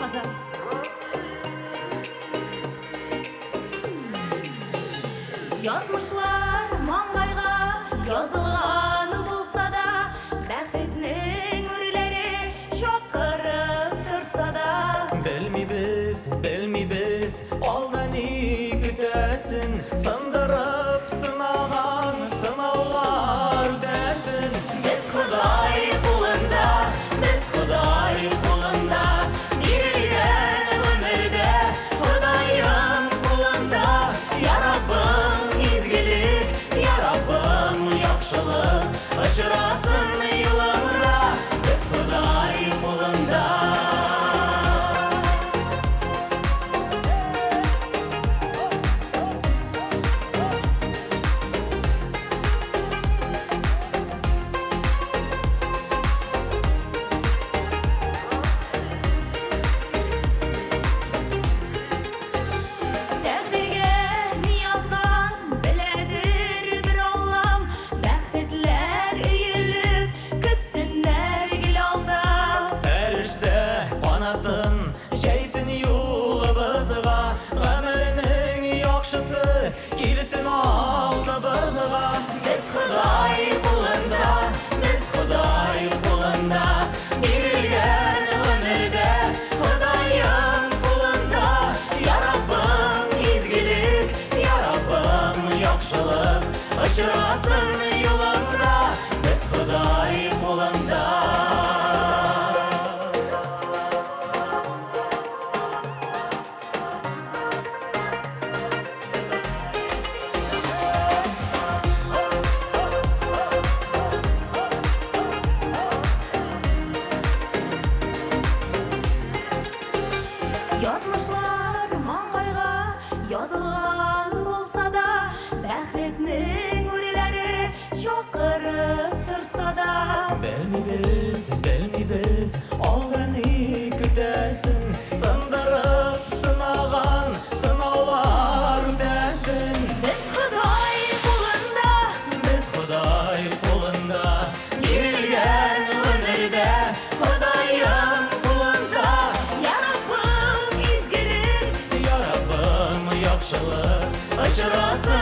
Казан. Язмышлар маңгайга язылган булса да, бәхетнең үрләре чакырып торса да. Белмибез, белмибез, алда ни көтәсен, сындырып сынаган сынаулар үтәсен. Без Ходай кулында, без Ходай кулында, бирелгән гомердә Ходаем кулында. Я Раббым, изгелек, я Раббым, яхшылык, очрасын юлымда, без Ходай кулында. Тәкъдиргә ни язган, беләдер бер Аллам, бәхетләр өелеп, көтсеннәр гел алда. Фәрештә канатын җәйсен юлыбызга, гамәленең яхшысы килсен алдыбызга. Без Ходай кулында, без Ходай кулында, бирелгән гомердә Ходаем кулында. Я Раббым, изгелек, я Раббым, яхшылык, очрасын юлымда, без Ходай кулында. Язмышлар маңгайга язылган булса да, бәхетнең үрләре чакырып торса да. Белмибез, белмибез, алда ни көтәсен, сындырып сынаган сынаулар үтәсен. Без Ходай кулында, Без Ходай кулында, бирелгән гомердә Ходаем кулында. Я Раббым, изгелек, Я Раббым, яхшылык, очрасын.